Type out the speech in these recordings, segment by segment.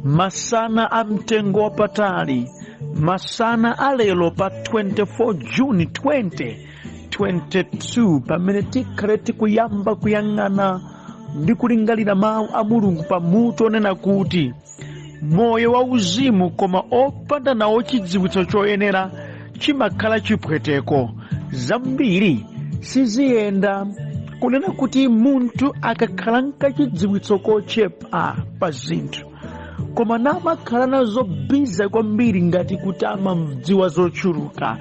Masana a mtengo wapatali, masana a lero pa 24 June 2022, pamene tikhale tikuyamba kuyang'ana ndi kulingalira mawu a Mulungu pa mutu onena kuti moyo wa uzimu koma opanda nawo chidziwitso choyenera chimakhala chipweteko. Zambiri siziyenda. Kunena kuti munthu akakhala nkachidziwitso kochepa pa zinthu koma namakhala nazo bize kwambiri ngati kuti amadziwa zochuluka,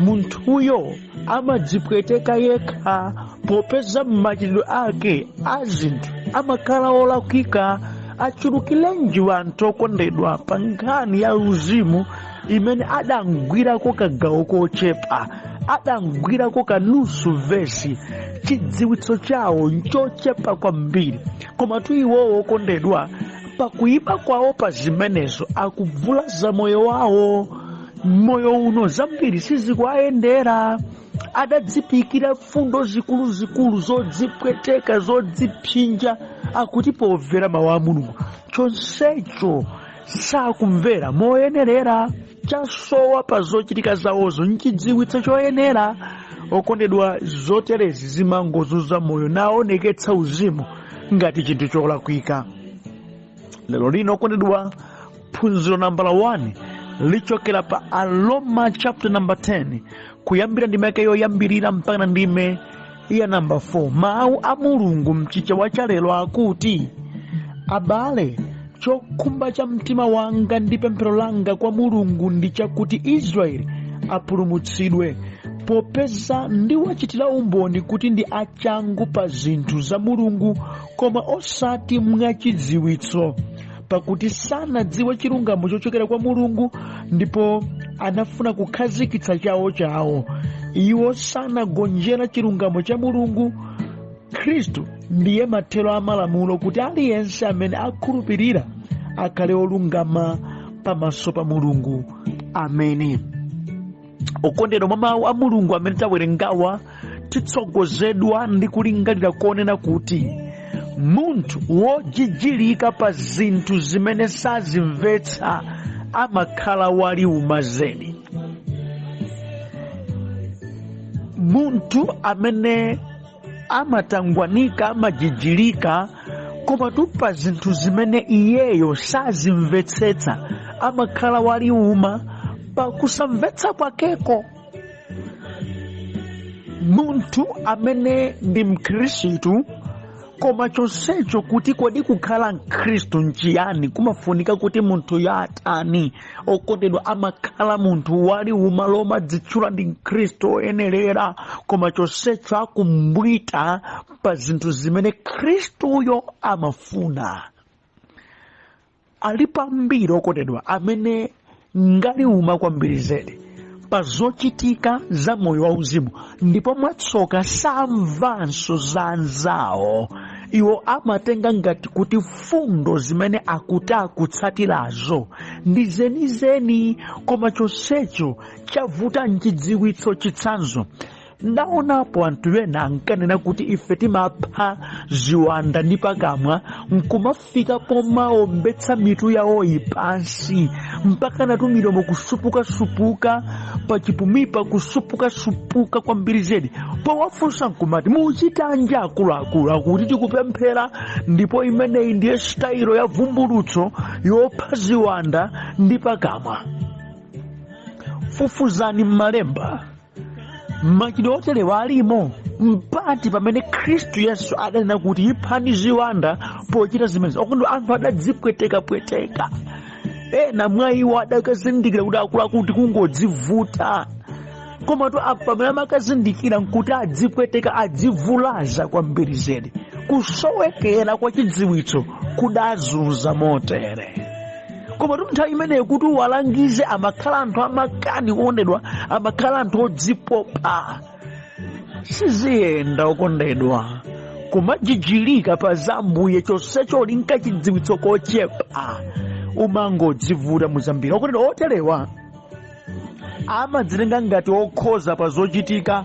munthuyo amadzipweteka yekha popeza machitidwe ake a zinthu amakhala olakwika. Achulukirenji wanthu okondedwa pa nkhani ya uzimu imene adangwirako kagawo kochepa, adangwirako kanusu vesi, chidziwitso chawo nchochepa kwambiri, komatu iwowo okondedwa pakuyipa kwawo pa zimenezo akuvulaza moyo wawo. Moyo uno zambiri sizikuwayendera. Adadzipikira fundo zikuluzikulu zodzipweteka, zodzipsinja, akuti pomvera mawu a Mulungu, chonsecho sakumvera moyenerera. Chasowa pa zochitika zawozo nchidziwitso choyenera. Okondedwa, zoterezi zimangozunza moyo naoneketsa uzimu ngati chinthu cholakwika. Lero lino okondedwa, phunziro nambala 1 lichokera pa Aroma chapter number 10, kuyambira ndime yake yoyambirira mpaka ndime ya namba 4. Mawu a Mulungu mchichewa cha lero akuti, abale, chokhumba cha mtima wanga ndi pemphero langa kwa Mulungu ndi chakuti Israeli apulumutsidwe, popeza ndiwachitira umboni kuti ndi achangu pa zinthu za Mulungu, koma osati mwachidziwitso, pakuti sanadziwe chilungamo chochokera kwa Mulungu, ndipo anafuna kukhazikitsa chawo chawo. Iwo sanagonjera chilungamo cha Mulungu. Khristu ndiye mathero a malamulo, kuti aliyense amene akhulupirira akhale olungama pamaso pa Mulungu. Ameni. Okondedwa, mwa mawu a Mulungu amene tawerengawa titsogozedwa ndi kulingalira konena kuti munthu wojijilika pa zinthu zimene sazimvetsa amakhala waliuma zedi. Munthu amene amatangwanika, amajijilika komatu pa zinthu zimene iyeyo sazimvetsetsa, amakhala waliuma pa kusamvetsa kwakeko. Munthu amene ndi mkhristu koma chonsecho kuti kodi kukhala mkhristu nchiyani, kumafunika kuti munthuyo atani? Okondedwa, amakhala munthu waliuma lomadzitchula ndi mkhristu oyenerera, koma chonsecho akumbwita pa zinthu zimene Khristuyo amafuna. Alipo ambiri okondedwa amene ngaliuma kwambiri zedi pa zochitika za moyo wauzimu, ndipo mwatsoka samvanso za anzawo. Iwo amatenga ngati kuti fundo zimene akuti akutsatirazo ndi zenizeni, koma chonsecho chavuta nchidziwitso. Chitsanzo, ndaonapo anthu ena ankanena kuti ife timapha ziwanda ndi pakamwa, nkumafika pomaombetsa mitu yawoyi pansi mpaka natu milomo kusupukasupuka, pachipumipa kusupukasupuka kwambiri zedi. Powafunsa nkumati, muchitanji akuluakulu? Akuti tikupemphera, ndipo imeneyi ndiye sitayilo ya vumbulutso yopha ziwanda ndi pakamwa. Fufuzani m'malemba, machitidwe oterewa alimo mpati pamene Khristu Yesu adanena kuti iphani ziwanda pochita zimenezi? Okondedwa, anthu adadzipwetekapweteka. Ena mwa iwo adakazindikira kuti akuluakulu tikungodzivuta, komatu pamene amakazindikira nkuti adzipweteka, adzivulaza kwambiri zedi. Kusowekera kwa chidziwitso kudazunza motere. Komatu nthawi imeneyo kuti uwalangize amakhala anthu amakani okondedwa, amakhala anthu odzipopa. Siziyenda okondedwa, kumajijilika pa za Ambuye chonsecho uli nkachidziwitso kochepa, umangodzivuta muzambiri. Okondedwa, oterewa amadzitenga ngati okhoza pa zochitika,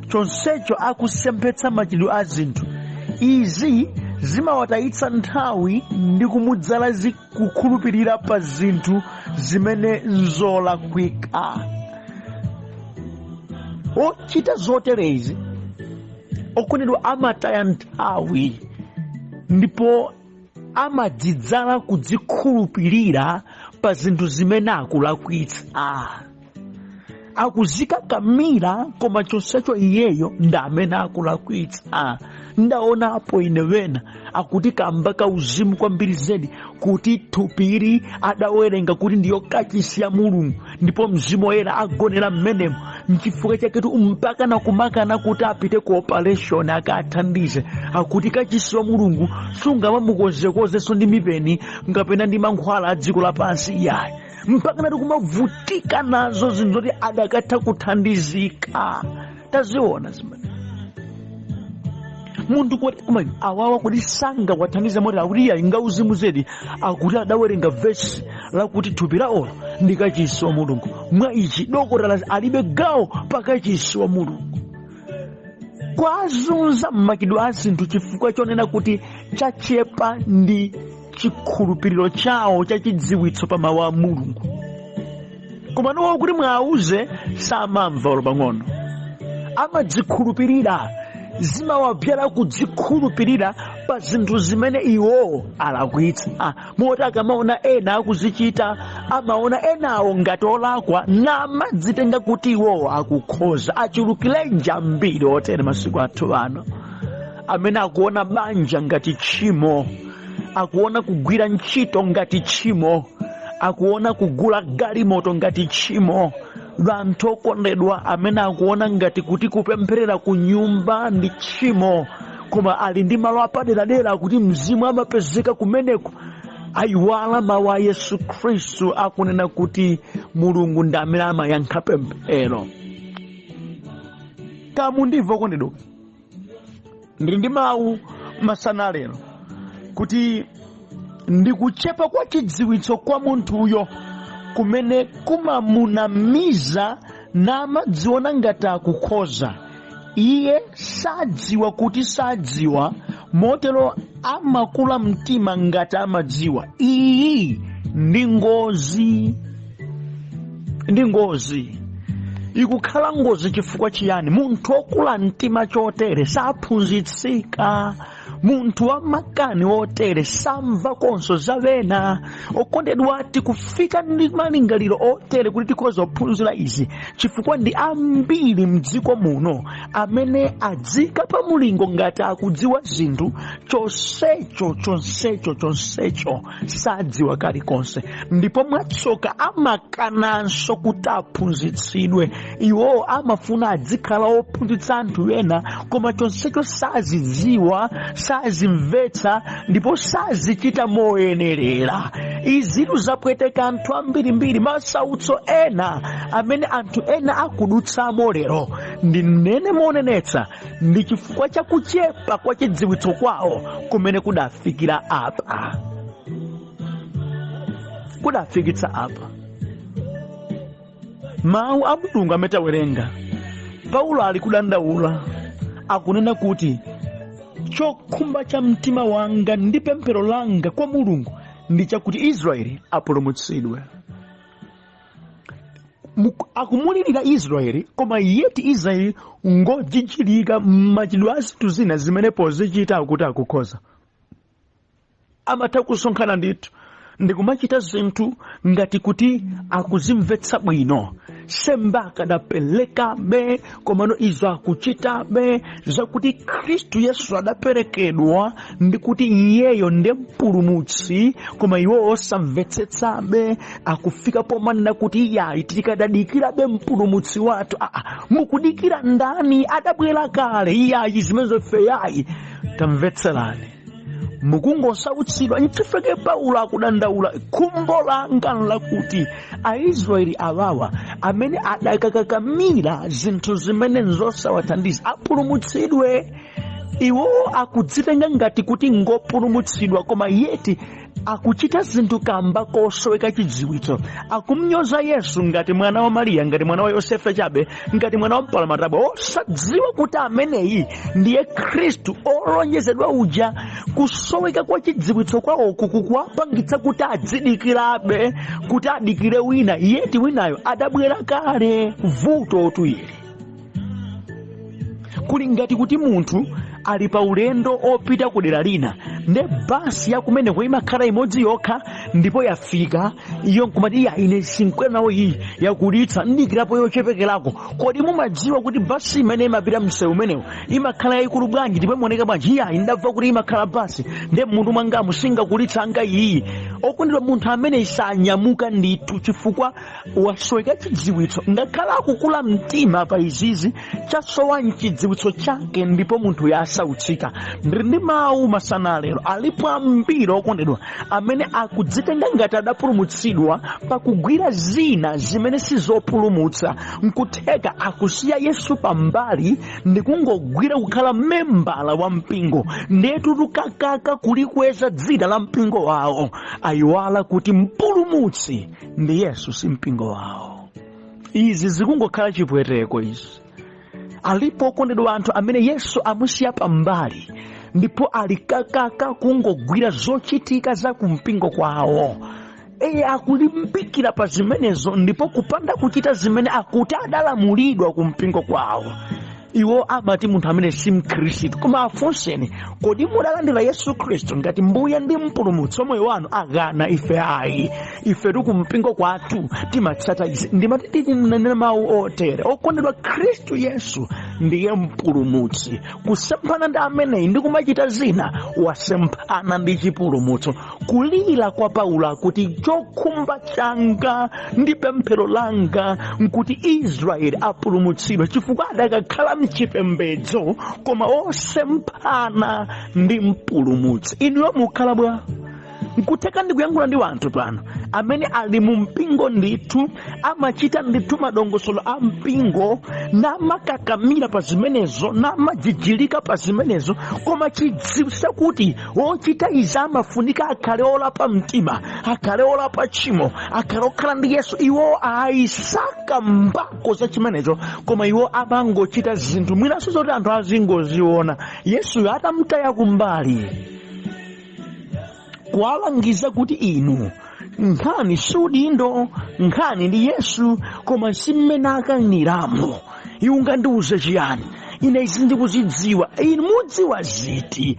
chonsecho akusemphetsa machitidwe a zinthu. Izi Zimawatayitsa nthawi ndi kumudzala kukhulupirira pa zinthu zimene nzolakwika. Ochita zoterezi, okondedwa, amataya nthawi ndipo amadzidzala kudzikhulupirira pa zinthu zimene akulakwitsa, akuzikakamira, koma chonsecho iyeyo ndi amene akulakwitsa. Ndaonapo ine wena akuti kamba ka uzimu kwambiri zedi, kuti thupiri adawerenga kuti ndiyo kachisi ya Mulungu ndipo Mzimu Woyera agonera mmenemo, nchifukwa chaketu mpaka nakumakana kuti apite ku operation akathandize. Akuti kachisi wa Mulungu sungamamukonzekonzenso ndi mipeni kapena ndi mankhwala a dziko lapansi, iyayi. Mpaka nati kumavutika nazo zinthu zoti adakatha kuthandizika. Taziona zimene munthu kuti koma awawa kuti sangawathandize moti akuti iyayi, ngauzimu zedi, akuti adawerenga vesi lakuti thupi laolo ndi kachisi wa Mulungu, mwa ichi dokotala alibe gawo pa kachisi wa Mulungu. Kwazunza mmakidwe a zinthu chifukwa chonena kuti chachepa ndi chikhulupiriro chawo cha chidziwitso pa mawu a Mulungu. Koma nowo kuti mwauze samamva olo pang'ono, amadzikhulupirira, zimawapyala kudzikhulupirira pa zinthu zimene iwo alakwitsa, moti akamaona ena akuzichita amaona enawo ngati olakwa namadzitenga kuti iwowo akukhoza. Achulukirenji ambiri otere masiku athu ano, amene akuona banja ngati tchimo, akuona kugwira ntchito ngati tchimo, akuona kugula galimoto ngati tchimo. Anthu okondedwa amene akuona ngati kuti kupempherera ku nyumba ndi tchimo, koma ali ndi malo apaderadera kuti mzimu amapezeka kumeneko. Ayiwala mawu a Yesu Khristu akunena kuti Mulungu ndi amene amayankha pemphero. Kamundimva okondedwa, ndili ndi mawu masana lero kuti ndikuchepa kwa chidziwitso kwa munthuyo kumene kumamunamiza namadziona ngati akukhoza. Iye sadziwa kuti sadziwa, motero amakula mtima ngati amadziwa. Iyi ndi ngozi, ndi ngozi, ikukhala ngozi. Chifukwa chiyani? Munthu wokula mtima chotere saphunzitsika. Munthu wamakani otere samva konso zawena. Okondedwa, tikufika ndi malingaliro otere kuti tikhoza kuphunzira izi chifukwa ndi ambiri mdziko muno amene adzika pa mulingo ngati akudziwa zinthu, chonsecho chonsecho chonsecho sadziwa kalikonse, ndipo mwatsoka amakananso kuti aphunzitsidwe. Iwowo amafuna adzikhala ophunzitsa anthu ena, koma chonsecho sazidziwa, sazimvetsa ndipo sazichita moyenerera. Izitu zapweteka anthu ambirimbiri. Masautso ena amene anthu ena akudutsamo lero, ndinene monenetsa, ndi chifukwa cha kuchepa kwa chidziwitso kwawo kumene kudafikira apa, kudafikitsa apa. Mawu a Mulungu amene tawerenga, Paulo ali kudandaula, akunena kuti chokhumba cha mtima wanga ndi pemphero langa kwa Mulungu ndi chakuti Israeli apulumutsidwe. Akumulirira Israeli, koma yeti Israeli ngojijirika m'machidwe a zinthu zina zimene pozichita akuti akukhoza. Amatha kusonkhana ndithu ndikumachita zinthu ngati kuti akuzimvetsa bwino, sembe akadaperekabe, komano izo akuchitabe zakuti Khristu Yesu adaperekedwa ndi kuti iyeyo ndiye mpulumutsi, koma iwo osamvetsetsabe, akufika pomanena kuti iyayi, tikadadikirabe mpulumutsi wathu. Aa, mukudikira ndani? Adabwera kale. Iyayi, zimenezo ife yayi. Tamvetserani, mukungosautsidwa. Nchifukwa Paulo akudandaula, khumbo langa lakuti Aisraeli awawa amene adakakakamira zinthu zimene nzosawathandiza apulumutsidwe. Iwowo akudzitenga ngati kuti ngopulumutsidwa, koma yeti akuchita zinthu kamba kosoweka chidziwitso. Akumnyoza Yesu ngati mwana wa Mariya, ngati mwana wa Yosefe chabe, ngati mwana wa mpalamatabwa, osadziwa kuti ameneyi ndiye Khristu olonjezedwa uja. Kusoweka kwa chidziwitso kwawoku kukuwapangitsa kuti adzidikirabe, kuti adikire wina, yeti winayo adabwera kale. Vuto ili kuli ngati kuti munthu ali pa ulendo opita ku dera lina, nde basi yakumeneko imakhala imodzi yokha ndipo yafika, iyo nkumati, "Iya, ine sinkwera nawo iyi, yakulitsa, ndikirapo yochepekerako." Kodi mumadziwa kuti basi imene imapita msewu umenewo imakhala yayikulu bwanji ndipo imaoneka bwanji? "Iya, ndamva kuti imakhala basi, nde munthu mwangamu singakulitsa anga iyi." Okondedwa, munthu amene sanyamuka ndithu chifukwa wasoweka chidziwitso. Ngakhale akukula mtima pa izizi, chasowa mchidziwitso chake, ndipo munthu yasautsika. Ndili ndi mawu masana lero. Alipo ambiri, okondedwa, amene akudzitenga ngati adapulumutsidwa pakugwira zina zimene sizopulumutsa. Nkutheka akusiya Yesu pambali ndikungogwira kukhala membala wa mpingo, ndetu tukakaka kulikweza dzina la mpingo wawo. Ayiwala kuti mpulumutsi ndi Yesu, si mpingo wawo. Izi zikungokhala chipweteko izi. Alipo, okondedwa, anthu amene Yesu amusiya pambali ndipo alikakaka kungogwira zochitika za kumpingo kwawo. Eye, akulimbikira pa zimenezo, ndipo kupanda kuchita zimene akuti adalamulidwa kumpingo kwawo, iwo amati munthu amene si mkhristu. Koma afunseni, "Kodi mudalandira Yesu Khristu ngati mbuye ndi mpulumutsi wa moyo wanu?" Akana, "Ife ayi, ife tikumpingo kwathu timatsata izi." Ndimati titinenera mawu otere, okondedwa, Khristu Yesu ndiye mpulumutsi. Kusemphana ndi ameneyi ndi kumachita zina, wasemphana ndi chipulumutso. Kulira kwa Paulo akuti, "Chokhumba changa ndi pemphero langa nkuti Israeli apulumutsidwe," chifukwa adakakhala mchipembedzo koma osemphana ndi mpulumutsi. Inuyo mukhala bwa? Nkutheka ndikuyankhula ndi wanthu pano amene ali mu mpingo ndithu, amachita ndithu madongosolo a mpingo, namakakamira pa zimenezo, namajijilika pa zimenezo, koma chidziwitso chakuti wochita izi amafunika akhale olapa mtima, akhale olapa tchimo, akhale okhala ndi Yesu, iwo ayisaka mbako za chimenecho. Koma iwo amangochita zinthu mwinanso zoti anthu azingoziona, Yesuyo atamtaya kumbali. Kuwalangiza kuti inu, nkhani si udindo, nkhani ndi Yesu, koma si mmene akaniramo. "Iwe ungandiuze chiyani ine? Izi ndikuzidziwa." Inu mudziwa ziti?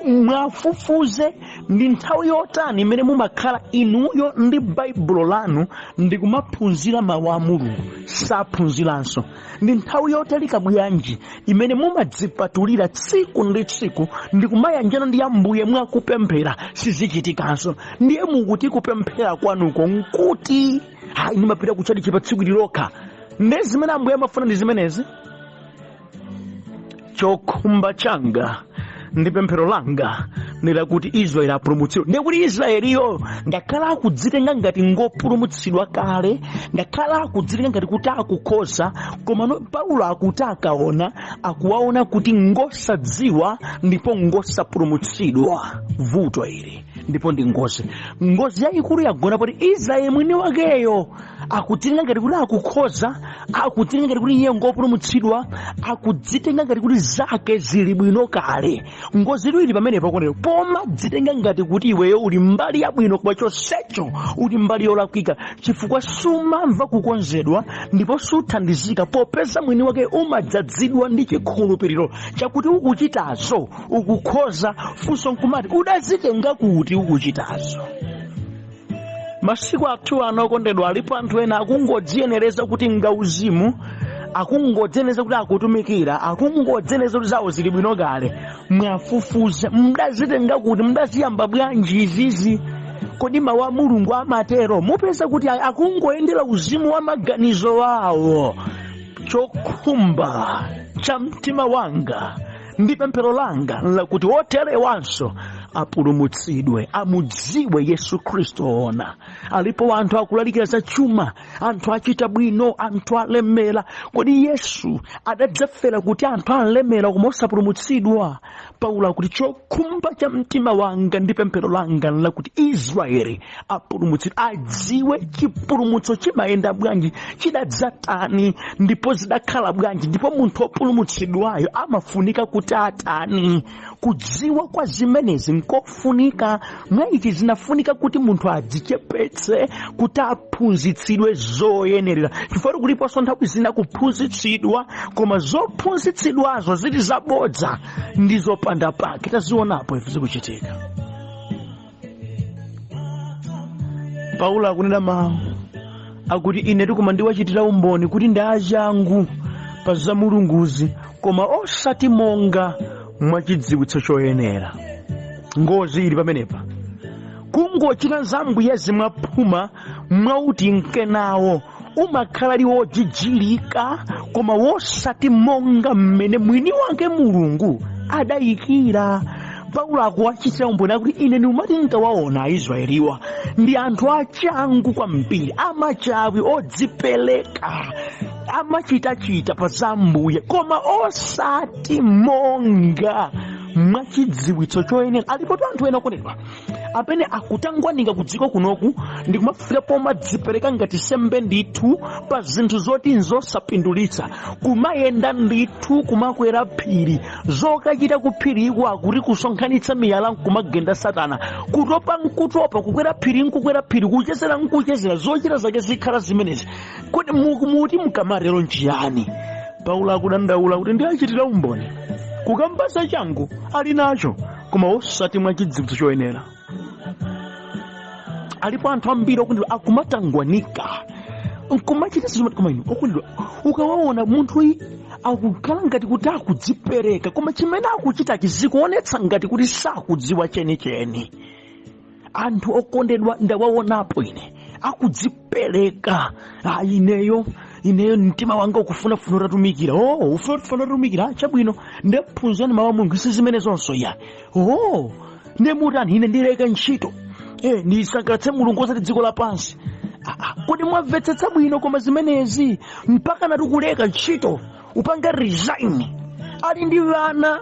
Mwafufuze, ndi nthawi yotani imene mumakhala inuyo ndi Baibulo lanu ndikumaphunzira mawu a Mulungu? Saphunziranso. Ndi nthawi yotalika bwanji imene mumadzipatulira tsiku ndi tsiku ndikumayanjana ndi Ambuye mwakupemphera? Sizichitikanso. Ndiye mukuti kupemphera kwanuko nkuti, "Hayi, ndimapita kutchalitchi pa tsiku lilokha." Ndi zimene Ambuye amafuna ndi zimenezi? Chokhumba changa ndi pemphero langa ndi lakuti Israeli apulumutsidwe. Ndiye kuti Israeliyo, ngakhale akudzitenga ngati ngopulumutsidwa kale, ngakhale akudzitenga ngati kuti akukhoza, koma Paulo akuti akaona, akuwaona kuti ngosadziwa ndipo ngosapulumutsidwa. Vuto ili ndipo ndi ngozi, ngozi yayikulu yagona poti Israeli mwini wakeyo akudzitenga ngati kuti akukhoza, akudzitenga ngati kuti iye ngopulumutsidwa, akudzitenga ngati kuti zake zili bwino kale. Ngozi ili pamenepo konero, pomadzitenga ngati kuti iweyo uli mbali yabwino, koma chonsecho uli mbali yolakwika, chifukwa sumamva kukonzedwa ndipo suthandizika, popeza mwini wake umadzazidwa ndi chikhulupiriro chakuti ukuchitazo ukukhoza. Funso nkumati, udazitenga kuti ukuchitazo? Masiku athu ano, okondedwa, alipo anthu ena akungodziyenereza kuti ngauzimu, akungodziyenereza kuti akutumikira, akungodziyenereza kuti zawo zili bwino kale. Mwafufuze, mdazitenga kuti? Mdaziyamba bwanji izizi? Kodi mawu a Mulungu amatero? Mupeza kuti akungoyendera uzimu wa maganizo awo. Chokhumba cha mtima wanga ndi pemphero langa lakuti oterewanso Apulumutsidwe, amudziwe Yesu Khristu ona. Alipo anthu akulalikira za chuma, anthu achita bwino, anthu alemera. Kodi Yesu adadzafera kuti anthu alemera koma osapulumutsidwa? Paulo akuti chokhumba cha mtima wanga ndi pemphero langa lakuti Israeli apulumutsidwe, adziwe chipulumutso chimayenda bwanji, chidadzatani ndipo zidakhala bwanji, ndipo munthu wopulumutsidwayo amafunika kuti atani. Kudziwa kwa zimenezi nkofunika. Mwa ichi zinafunika kuti munthu adzichepetse kuti aphunzitsidwe zoyenerera, chifukwa kuliponso nthawi zina kuphunzitsidwa koma zophunzitsidwazo zili zabodza ndi zopanda pake. Tazionapo ife zikuchitika. Paulo akunena mawu akuti ine tikoma ndiwachitira umboni kuti ndi achangu pa za Mulunguzi, koma osati monga mwachidziwitso choyenera. Ngozi ili pamenepa, kungochita za Ambuyezi mwaphuma mwauti nkenawo umakhala ali wojijilika, koma wosati monga mmene mwini wake Mulungu adayikira. Paulo akuwachitira umboni akuti ine ndikumati nkawaona Aisraeliwa ndi anthu achangu kwambiri, amachawi, odzipereka, amachitachita pa za Ambuye, koma osati monga mwachidziwitso choyenera. Alipotu anthu ena okondedwa amene akutangwanika ku dziko kunoku ndi kumafika pomadzipereka ngati sembe ndithu pa zinthu zoti nzosapindulitsa, kumayenda ndithu kumakwera phiri, zokachita ku phiriko akuti kusonkhanitsa miyala nkumagenda satana, kutopa nkutopa, kukwera phiri nkukwera phiri, kuchezera nkuchezera, zochita zake zikhala zimenezi. Kodi muti mkamatero nchiyani? Paulo akudandaula kuti ndiachitira umboni kukamba za changu ali nacho, koma osati mwa chidziwitso choyenera. Alipo anthu ambiri okondedwa akumatangwanika nkumachita zinthu, koma inu okondedwa ukawaona munthu akukhala ngati kuti akudzipereka, koma chimene akuchitachi zikuonetsa ngati kuti sakudziwa chenicheni. Anthu okondedwa ndawaonapo ine akudzipereka, ineyo mtima wanga ukufunafuna utatumikira. Oh, ufuna utatumikira, chabwino, ndephunzirani mawu a Mulungu, si zimene zonso ya. Oh, ndemutani? Ine ndileke ntchito, ndisangalatse Mulungu osati dziko lapansi. Kodi mwamvetsetsa bwino? Koma zimenezi mpaka natikuleka ntchito, upanga resign, ali ndi vana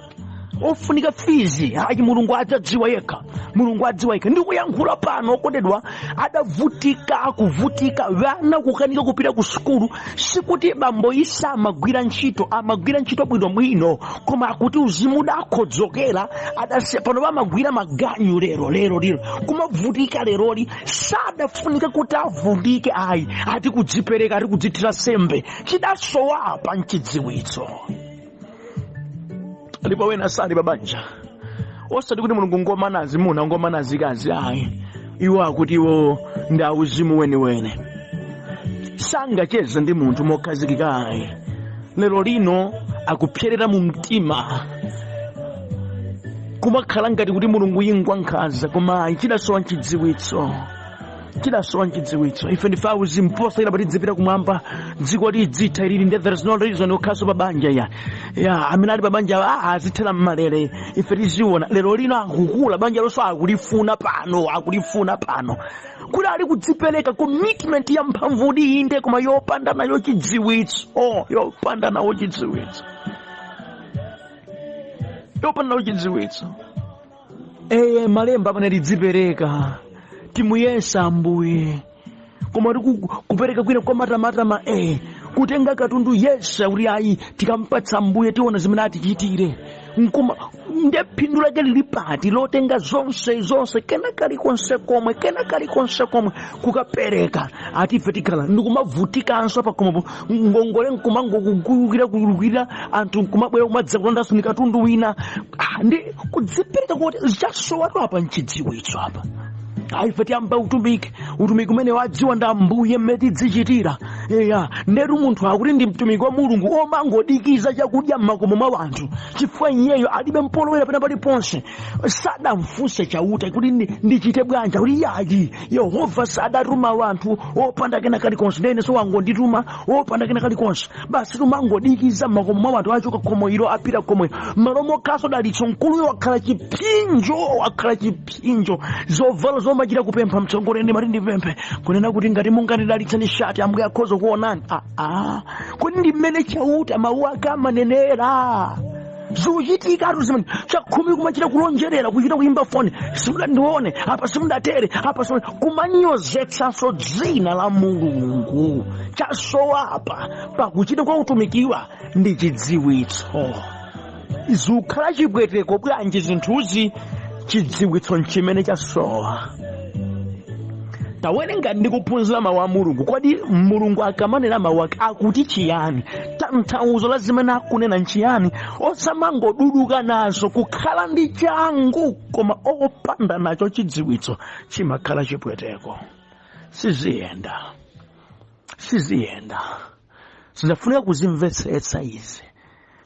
ofunika fizi. Ayi, Mulungu adzadziwa yekha, Mulungu adziwa yekha. Ndikuyankhula pano okondedwa, adavutika, akuvutika, vana kukanika kupita ku sukulu. Sikuti bambo isa amagwira ntchito, amagwira ntchito bwinobwino, koma akuti uzimu udakhodzokera, adasiya. Pano amagwira maganyu lero lero lero, kumavutika leroli. Sadafunika kuti avutike ayi, ati kudzipereka, ati kudzithira sembe, chidasowa apa nchidziwitso. Ndipo wena sali pabanja, osati kuti Mulungu ngomana azimuna ngomana azikazi ayi, iwo akuti iwo ndi auzimu weniweni, sangacheze ndi munthu mokhazikika ayi. Lero lino akupyerera mu mtima, kumakhala ngati kuti Mulungu ingwa nkhanza, koma ayi, chidasowa nchidziwitso, chidasowa nchidziwitso. Ife ndife auzimu, posachedwa tidzipita kumwamba, dziko lidzitha ilili, ndi there is no reason kukhalanso pa banja ya ya amene ali pa banja azithera mmalere, ife tiziona. Lero lino akukula banja lonso akulifuna pano, akulifuna pano, kuti ali kudzipereka commitment ya mphamvu inde, koma yopanda nayo chidziwitso, yopanda nawo chidziwitso, yopanda nawo chidziwitso. Eye, malemba amene tidzipereka timuyesa Ambuye, koma kupereka kwina kwa matamatama, kutenga katundu yesa kuti ayi tikampatsa Ambuye tiona zimene atichitire, nkoma nde phindu lake lili pati lotenga zonse zonse kena kalikonse komwe, kena kalikonse komwe kukapereka, ati ife tikhala ndikumavutikanso pakhomopo, ngongole nkumangokugulukira kulukira anthu nkumabwera kumadza kulandanso ni katundu wina. Ndi kudzipereka kuti chasowatu apa nchidziwitso apa. Ife tiyamba utumiki, utumiki umene wadziwa ndi Ambuye mmene tidzichitira. Eya, ndetu munthu akuti ndi mtumiki wa Mulungu omangodikiza chakudya m'makomo mwa anthu, chifukwa iyeyo alibe mpolowera pena paliponse. Sadamfunse Chauta kuti ndichite bwanji, kuti yayi, Yehova sadatuma wanthu opanda kena kalikonse, ndene so wangondituma opanda kena kalikonse. Basi tumangodikiza m'makomo mwa anthu, achoka khomo ilo apita khomo ilo, malo mokhaso dalitso. Mkuluyo wakhala chipsinjo, wakhala chipsinjo. Zovala zomachita kupempha, mtsogoleni ndimati ndipemphe kunena kuti ngati mungandidalitsa ndi shati, Ambuye akhoza kuonani. Aa, kodi ndi mmene Chauta mawu ake amanenera? Zikuchitikatu zimene chakhumi kumachita kulonjerera, kuchita kuyimba foni, "Simudandione apa, simudatere apa, simuda-" Kumanyozetsanso dzina la Mulungu. Chasowa apa pakuchita kwa utumikiwa ndi chidziwitso. Zikukhala chipweteko bwanji zinthuzi? Chidziwitso nchimene chasowa. Tawerenga ndi kuphunzira mawu a Mulungu. Kodi Mulungu akamanena mawu ake akuti chiyani? Tanthauzo la zimene akunena nchiyani? Osamangoduduka nazo. Kukhala ndi changu koma opanda nacho chidziwitso chimakhala chipweteko. Siziyenda, siziyenda. Zidafunika kuzimvetsetsa izi,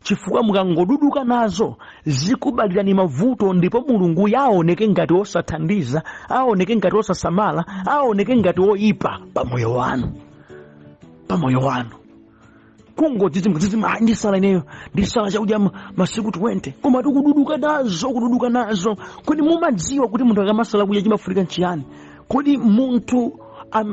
chifukwa mukangoduduka nazo zikubalirani mavuto, ndipo Mulungu yaoneke ngati osathandiza, aoneke ngati osasamala, aoneke ngati oyipa pamoyo wanu, pamoyo wanu. Kungodzidzima, "Ndisala ineyo, ndisala chakudya masiku 20," koma tikududuka nazo, kududuka nazo. Kodi mumadziwa kuti munthu akamasala kudya chimafunika nchiyani? Kodi munthu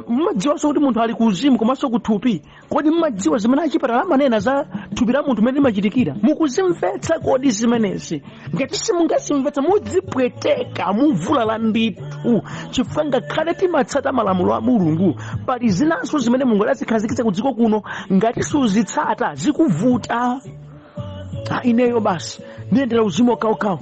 mumadziwanso kuti munthu ali kuuzimu komanso kuthupi? Kodi mumadziwa zimene achipatala amanena za thupi la munthu mmene limachitikira? Mukuzimvetsa kodi zimenezi? Ngati simungazimvetsa, mudzipweteka, muvulala ndithu, chifukwa ngakhale timatsata malamulo a Mulungu, pali zinanso zimene Mulungu adazikhazikitsa ku dziko kuno, ngati suzitsata zikuvuta. Ah, ineyo basi ndiyendera uzimu okhaokhawo,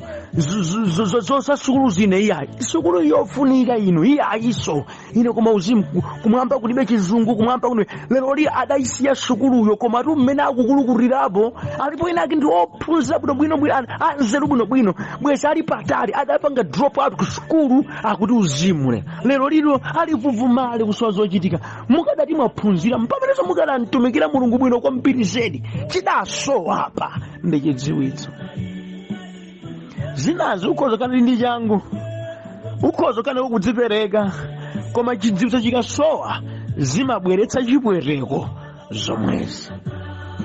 zosasukulu zine iyayi, sukulu yofunika inu iyayiso ine, koma uzimu kumwamba kulibe chizungu, kumwamba kulibe. Lero li adayisiya sukuluyo, koma tu mmene akukulukurirapo alipo ena ake ndi ophunzira bwinobwino bwino, anzeru bwinobwino, bwezi ali patali. Adapanga drop out ku sukulu akuti uzimu. Lero lino alivuvumale kusowa zochitika. Mukadati mwaphunzira, mpamenenso mukadantumikira Mulungu bwino kwambiri zedi. Chidasowa apa ndi chidziwitso. Zinazi ukhoza kana ndi changu, ukhoza kana kudzipereka, koma chidziwitso chikasowa zimabweretsa chipweteko zomwezi.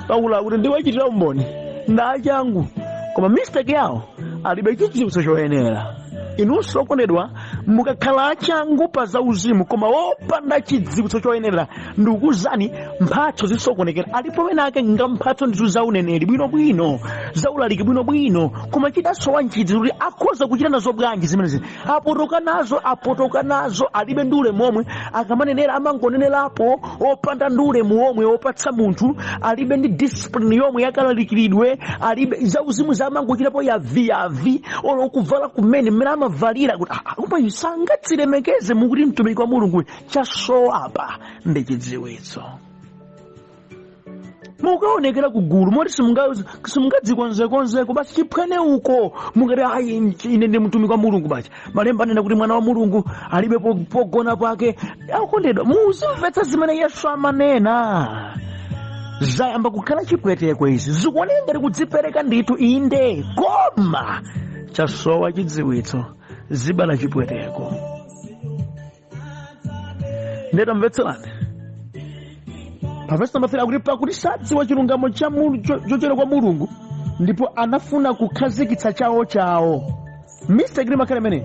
Paulo akuti ndiwachitira umboni ndachangu, koma mistake yawo alibe chidziwitso choyenera. Inunso okondedwa, mukakhala achangu pa zauzimu koma wopanda chidziwitso choyenera, ndikuzani, mphatso zisokonekera. Alipo ena ake nga mphatso ndizo zauneneri bwinobwino, zaulaliki bwinobwino, koma chidasowa nchidziwitso kuti akhoza kuchita nazo bwanji zimenezi. Apotoka nazo, apotoka nazo. Alibe ndi ulemu omwe akamanenera, amangonenerapo opanda ndi ulemu omwe opatsa munthu. Alibe ndi discipline yomwe yakalalikiridwe, alibe zauzimu, zamangochitapo yaviyavi. Olo kuvala kumene, mmene amavalira, kuti koma sangadzilemekeze mukuti mtumiki wa Mulungu. Chasowa apa ndi chidziwitso. Mukaonekera ku gulu moti simungadzikonzekonzeko, basi chiphwene uko, mukati, "Ayi, ine ndi mtumiki wa Mulungu." Basi malemba anena kuti mwana wa Mulungu alibe pogona pake. Akondedwa, muzimvetsa zimene Yesu amanena. Zayamba kukhala chipweteko izi. Zikuoneka ngati kudzipereka ndithu, inde, koma chasowa chidziwitso, zibala chipweteko. Ndetamvetserani pa vesi namba 3, akuti, "Pakuti sadziwa chilungamo chochera kwa Mulungu, ndipo anafuna kukhazikitsa chawo chawo." Mistake limakhala imeneyi.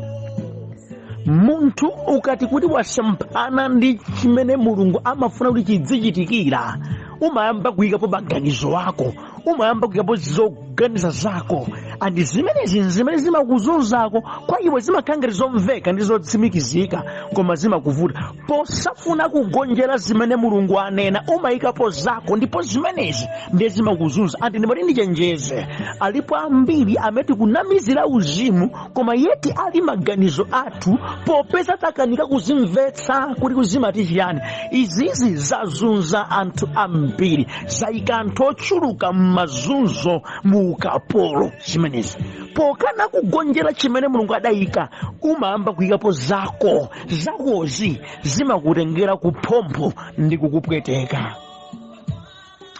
Munthu ukati kuti wasemphana ndi chimene Mulungu amafuna kuti chidzichitikira, umayamba kuyikapo maganizo ako, umayamba kuyikapo zoganiza zako, and zimenezi zimene zimakuzunzako. Kwa iwe zimakhala ngati zomveka ndi zotsimikizika, koma zimakuvuta. Posafuna kugonjera zimene Mulungu anena, umayikapo zako, ndipo zimenezi ndiye zimakuzunza. And ndimati ndichenjeze, alipo ambiri amene tikunamizira uzimu, koma yeti ali maganizo athu, popeza takanika kuzimvetsa kuti kuzimati chiyani. Izizi zazunza anthu ambiri, zayika anthu ochuluka m'mazunzo, mu ukapolo zimenezi. Pokana kugonjera chimene Mulungu adayika, umayamba kuyikapo zako. Zakozi zimakutengera kuphompho ndi kukupweteka.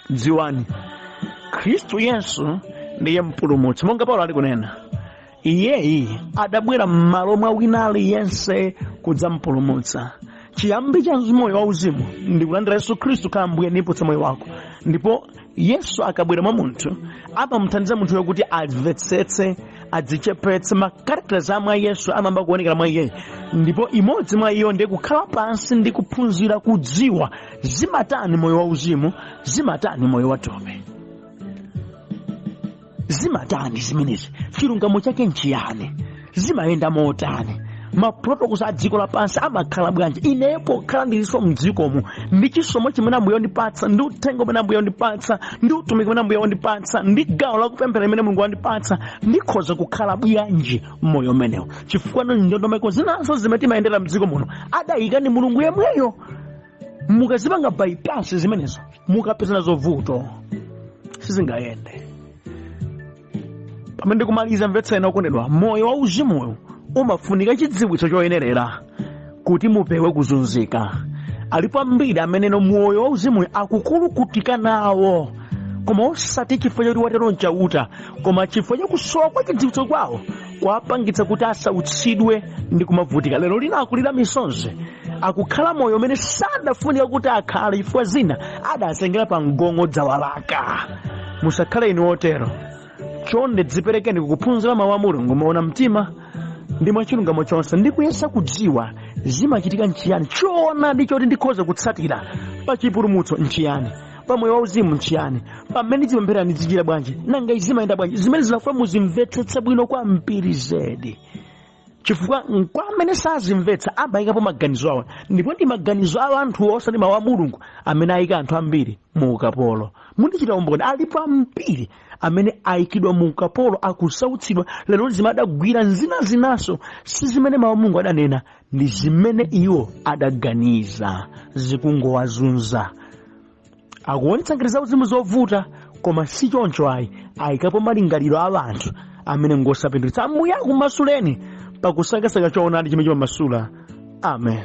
Dziwani Khristu Yesu ndiye mpulumutsi, monga Paulo ali kunena, iyeyi adabwera m'malo mwa wina aliyense kudzampulumutsa. Chiyambi cha moyo wauzimu ndi kulandira Yesu Khristu khala Mbuye ndipulumutsa moyo wako. Ndipo Yesu akabwera mwa munthu, amamuthandiza munthuyo kuti amvetsetse, adzichepetse. Ma characters a mwa Yesu amayamba kuonekera mwa iyeyi, ndipo imodzi mwa iyo ndiye kukhala pansi ndi kuphunzira kudziwa zimatani moyo wauzimu, zimatani moyo wathupi, zimatani zimenezi, chilungamo chake nchiyani, zimayenda motani, ma protocols a dziko lapansi amakhala bwanji. Ineyo pokhala ndilinso mdzikomu, ndi chisomo chimene Ambuye wandipatsa, ndi uthenga umene Ambuye wandipatsa, ndi utumiki umene Ambuye wandipatsa, ndi gawo lakupemphera limene Mulungu wandipatsa, ndikhoza kukhala bwanji moyo umenewo? Chifukwa ndondomeko zinanso zimene timayendera mdziko muno adayika ndi Mulungu yemweyo. Mukazipanga bypass zimenezo, mukapeza nazo vuto, sizingayende. Pamene ndikumaliza, mvetsera okondedwa, moyo wa uzimuwu umafunika chidziwitso choyenerera kuti mupewe kuzunzika. Alipo ambiri amene moyo wa uzimuwu akukulukutika nawo, koma osati chifukwa choti watero nchauta, koma chifukwa chakusowa kwa chidziwitso kwawo kwapangitsa kuti asautsidwe ndi kumavutika. Lero lina akulira misonzi, akukhala moyo umene sadafunika kuti akhale, chifukwa zina adazengera pa mgongo dzawalaka. Musakhale inu otero. Chonde dziperekeni kukuphunzira mawu a Mulungu moona mtima ndi mwachilungamo chonse, ndi kuyesa kudziwa zimachitika nchiyani, choonadi choti ndikhoza kutsatira pa chipulumutso nchiyani, pa moyo wauzimu nchiyani, pamene ndizipemphera ndizichita bwanji, nanga izimayenda bwanji. Zimene zinafuna muzimvetsetse bwino kwambiri zedi, chifukwa kwa amene sazimvetsa amayikapo maganizo awo, ndipo ndi maganizo awo anthuwo, osati mawu a Mulungu, amene ayika anthu ambiri mu ukapolo. Mundichita umboni, alipo ambiri amene ayikidwa mu ukapolo, akusautsidwa lero. Zimene adagwira nzina zinaso si zimene mawu a Mulungu adanena, ndi zimene iwo adaganiza, zikungowazunza. Akuonetsa ngati zauzimu zovuta, koma si choncho ayi, ayikapo malingaliro a anthu amene ngosapindulitsa. Ambuye akumasuleni pakusakasaka choonadi chimene chimamasula. Amen.